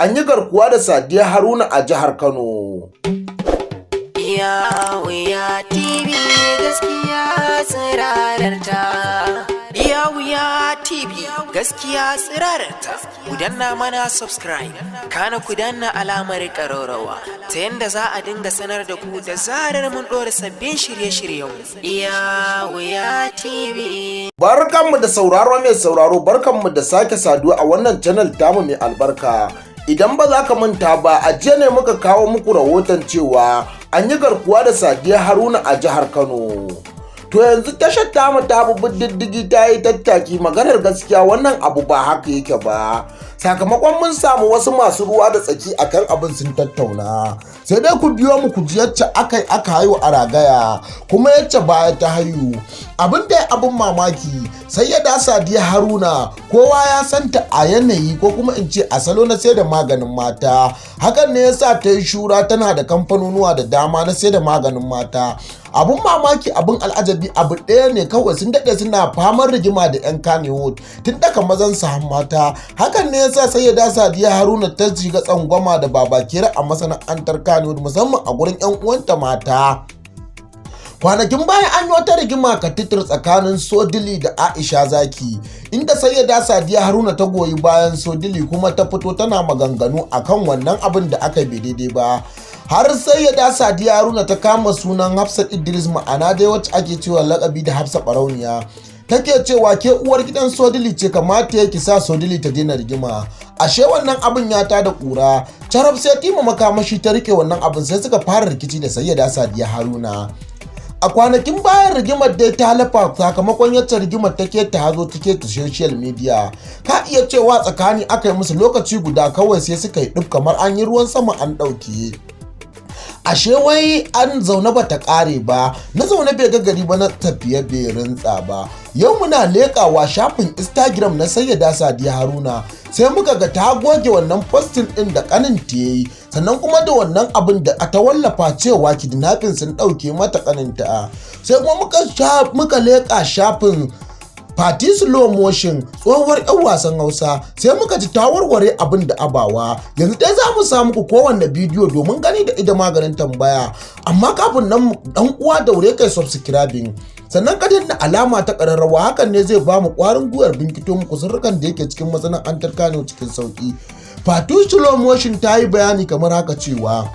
An yi garkuwa da Sadiya Haruna a jihar Kano. Ya Wuya TV, gaskiya tsirararta. Ya Wuya TV, gaskiya tsirararta. Ku danna mana subscribe, kana ku danna alamar ƙararrawa ta yanda za a dinga sanar da ku da zarar mun ɗora sabbin shirye-shiryen. Ya Wuya TV. Barkanmu da sauraro, mai sauraro, barkanmu da sake saduwa a wannan channel tamu mai albarka. Idan ba za ka manta ba, a jiya ne muka kawo muku rahoton cewa an yi garkuwa da Sadiya Haruna a jihar Kano. To yanzu tashar tamu ta bi diddigi, ta yi tattaki. Maganar gaskiya, wannan abu ba haka yake ba. Sakamakon mun samu wasu masu ruwa da tsaki akan abin sun tattauna. Sai dai ku biyo mu ku ji yacce aka yi aka haihu a ragaya kuma yacce baya ta haihu. Abin da abin mamaki, sai ya da Sadiya Haruna kowa ya santa a yanayi, ko kuma in ce a salo na sai da maganin mata. Hakan ne yasa ta yi shura, tana da kamfanonuwa da dama na sai da maganin mata. Abun mamaki, abun al'ajabi, abu ɗaya ne kawai: sun daɗe suna famar rigima da 'yan Kannywood, tun daga mazan su har mata. Hakan ne yasa Sayyada Sadiya Haruna ta shiga tsangwama da babakere a masana'antar Kannywood, musamman a gurin 'yan uwanta mata. Kwanakin baya an yi wata rigima katitir tsakanin Sodili da Aisha Zaki, inda Sayyada Sadiya Haruna ta goyi bayan Sodili, kuma ta fito tana maganganu akan wannan abin da aka bai daidai ba. Har Sayyada Sadiya Haruna ta kama sunan Hafsat Idris, ma'ana dai wacce ake cewa lakabi da Hafsa Barauniya. Take cewa, "Ke uwar gidan Sodili ce, kamata ya ki sa Sodili ta daina rigima." Ashe wannan abin ya tada kura. Carab sai Tima Makamashi ta rike wannan abin, sai suka fara rikici da Sayyada Sadiya Haruna. A kwanakin bayan rigimar dai ta lafa, sakamakon yacce rigimar take ta hazo, take ta social media. Ka iya cewa tsakani aka yi musu lokaci guda kawai sai suka yi ɗuf kamar an yi ruwan sama an ɗauke. Ashe wai an zaune bata kare ba, na zaune bai ga gari ba, na tafiye bai rintsa ba. Yau muna leƙawa shafin Instagram na Sayyada Sadiya Haruna, sai muka ga ta goge wannan posting din da kanin ta yayi, sannan kuma da wannan abin da ta wallafa cewa kidnapping sun ɗauke mata kaninta. Sai kuma muka leƙa shafin Fati Slow Motion, tsohuwar 'yan wasan Hausa, sai muka ji ta warware abin da abawa. Yanzu dai za mu samu ku kowanne bidiyo domin gani da ida maganin tambaya. Amma kafin nan, dan uwa, daure kai subscribing, sannan ka danna alama ta ƙararrawa. Hakan ne zai ba mu ƙwarin gwiwar binkito muku sirrukan da yake cikin masana'antar Kano cikin sauƙi. Fati Slow Motion ta yi bayani kamar haka cewa,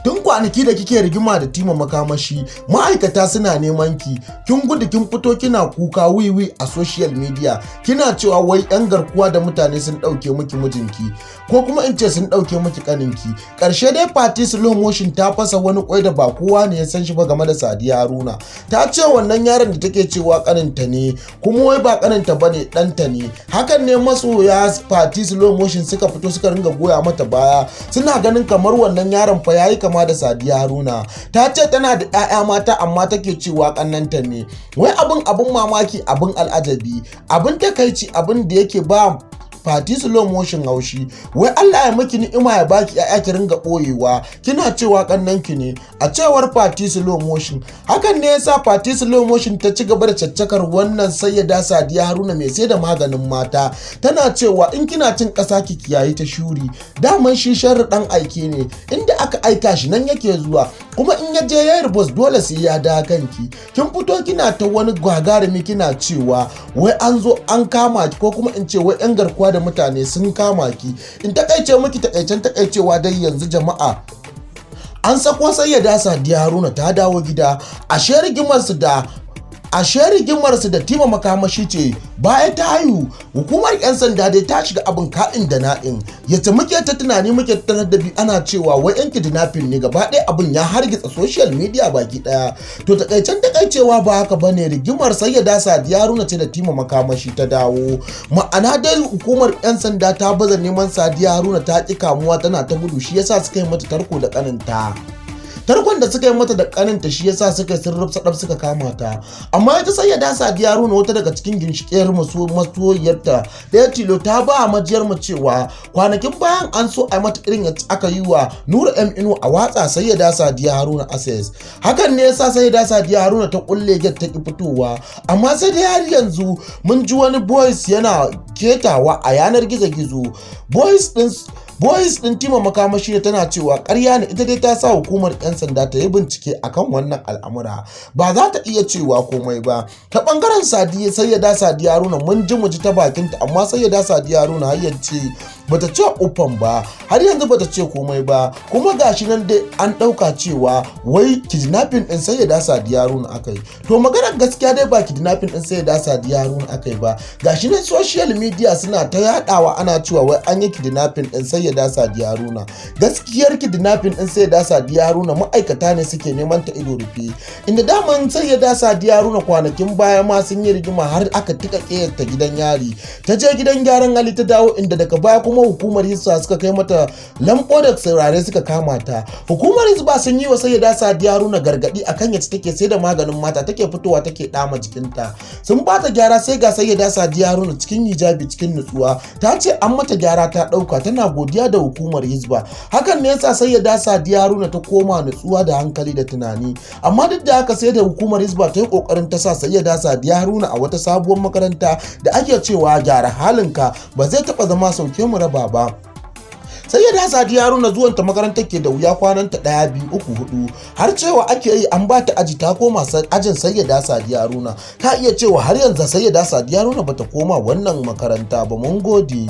"Tun kwanaki da kike rigima da Tima Makamashi, ma'aikata suna neman ki, kin gudu, kin fito kina kuka wiwi a social media, kina cewa wai yan garkuwa da mutane sun dauke miki mijinki, ko kuma in ce sun dauke miki kaninki." Karshe dai Fati Slow Motion ta fasa wani kwai da ba kowa ne ya san shi ba game da Sadiya Haruna. Ta ce wannan yaron da take cewa kaninta ne, kuma wai ba kaninta bane, ɗanta ne. Hakan ne masoya Fati Slow Motion suka fito suka ringa goya mata baya, suna ganin kamar wannan yaron fa yayi kama da Sadiya Haruna. Ta ce tana da 'ya'ya mata, amma take cewa kannanta ne. Wai abin mamaki, abin al'ajabi, abin takaici, abin da yake ba Fati Slow Motion haushi, wai Allah ya miki ni'ima ya baki 'ya'ya, ki ringa boyewa kina cewa kannanki ne, a cewar Fati Slow Motion. Hakan ne yasa Fati Slow Motion ta ci gaba da caccakar wannan Sayyada Sadiya Haruna mai sai da maganin mata, tana cewa in kina cin ƙasa ki kiyaye ta shuri. Daman shi sharri dan aike ne, inda aka aika shi nan yake zuwa, kuma in ya je ya rubus dole sai ya da kanki. Kin fito kina ta wani gagarumi, kina cewa wai an zo an kama ki, ko kuma in ce wai yan garkuwa da mutane sun kama ki. In takaice miki, takaicen takaicewa dai, yanzu jama'a, an sako Sayyada Sadiya Haruna, ta dawo gida. Ashe rigimarsu da Tima Makamashi ce bayan ta haihu. Hukumar 'yan sanda dai ta shiga abin ka'in da na'in. Yace muke ta tunani, muke ta bi, ana cewa wai yan kidnapping ne. Gaba ɗaya abin ya hargitsa social media baki ɗaya. To takaicen takaicewa, ba haka bane. Rigimar Sayyada Sadiya Haruna ce da Tima Makamashi ta dawo. Ma'ana dai hukumar 'yan sanda ta baza neman Sadiya Haruna, ta ki kamuwa, tana ta gudu, shi yasa suka yi mata tarko da kaninta. Tarkon da suka yi mata da kaninta shi yasa suka sun rufsa dab suka kama ta. Amma ita Sayyada Sadiya Haruna, wata daga cikin ginshikiyar masoyiyarta ɗaya tilo, ta ba majiyar mu cewa kwanakin bayan an so a mata irin yacce aka yi wa Nura M Ino, a watsa Sayyada Sadiya Haruna access. Hakan ne yasa Sayyada Sadiya Haruna ta kulle gate ta ki fitowa. Amma sai dai har yanzu mun ji wani voice yana ketawa a yanar gizo-gizo. Voice din Voice din Tima Makamashi tana cewa ƙarya ne, ita dai ta sa hukumar 'yan sanda ta yi bincike akan wannan al'amura, ba za ta iya cewa komai ba. Ta bangaren Sadiya, Sayyada Sadiya Haruna, mun ji mu ji ta bakinta, amma Sayyada Sadiya Haruna har yanzu bata ce ufan ba, har yanzu bata ce komai ba. Kuma gashi nan dai an ɗauka cewa wai kidnapping din Sayyada Sadiya Haruna akai. To, maganar gaskiya dai ba kidnapping din Sayyada Sadiya Haruna akai ba. Gashi nan social media suna ta yadawa, ana cewa wai an yi kidnapping din Sayyada Sadiya Haruna. Gaskiyar kidnapping din Sayyada Sadiya Haruna, ma'aikata ne suke neman ta ido rufe, inda daman Sayyada Sadiya Haruna kwanakin baya ma sun yi rigima har aka tika ta gidan yari, ta je gidan gyaran hali, ta dawo, inda daga baya kuma hukumar Hisba suka kai mata lambo da saurare suka kama ta. Hukumar Hisba sun yi wa Sayyada Sadiya Haruna gargadi akan yacce take sai da maganin mata, take fitowa take dama jikinta. Sun ba ta gyara, sai ga Sayyada Sadiya Haruna cikin hijabi, cikin nutsuwa, ta ce an mata gyara, ta dauka, tana godiya da hukumar Hisba. Hakan ne yasa Sayyada Sadiya Haruna ta koma nutsuwa da hankali da tunani. Amma duk da haka, sai da hukumar Hisba ta yi kokarin ta sa Sayyada Sadiya Haruna a wata sabuwar makaranta da ake cewa gyara halinka ba zai taba zama sauke mu raba ba. Sayyada Sadiya Haruna zuwan ta makarantar ke da wuya, kwanan ta ɗaya, biyu, uku, hudu, har cewa ake yi an ba ta aji, ta koma ajin Sayyada Sadiya Haruna. Ka iya cewa har yanzu Sayyada Sadiya Haruna bata koma wannan makaranta ba. Mun gode.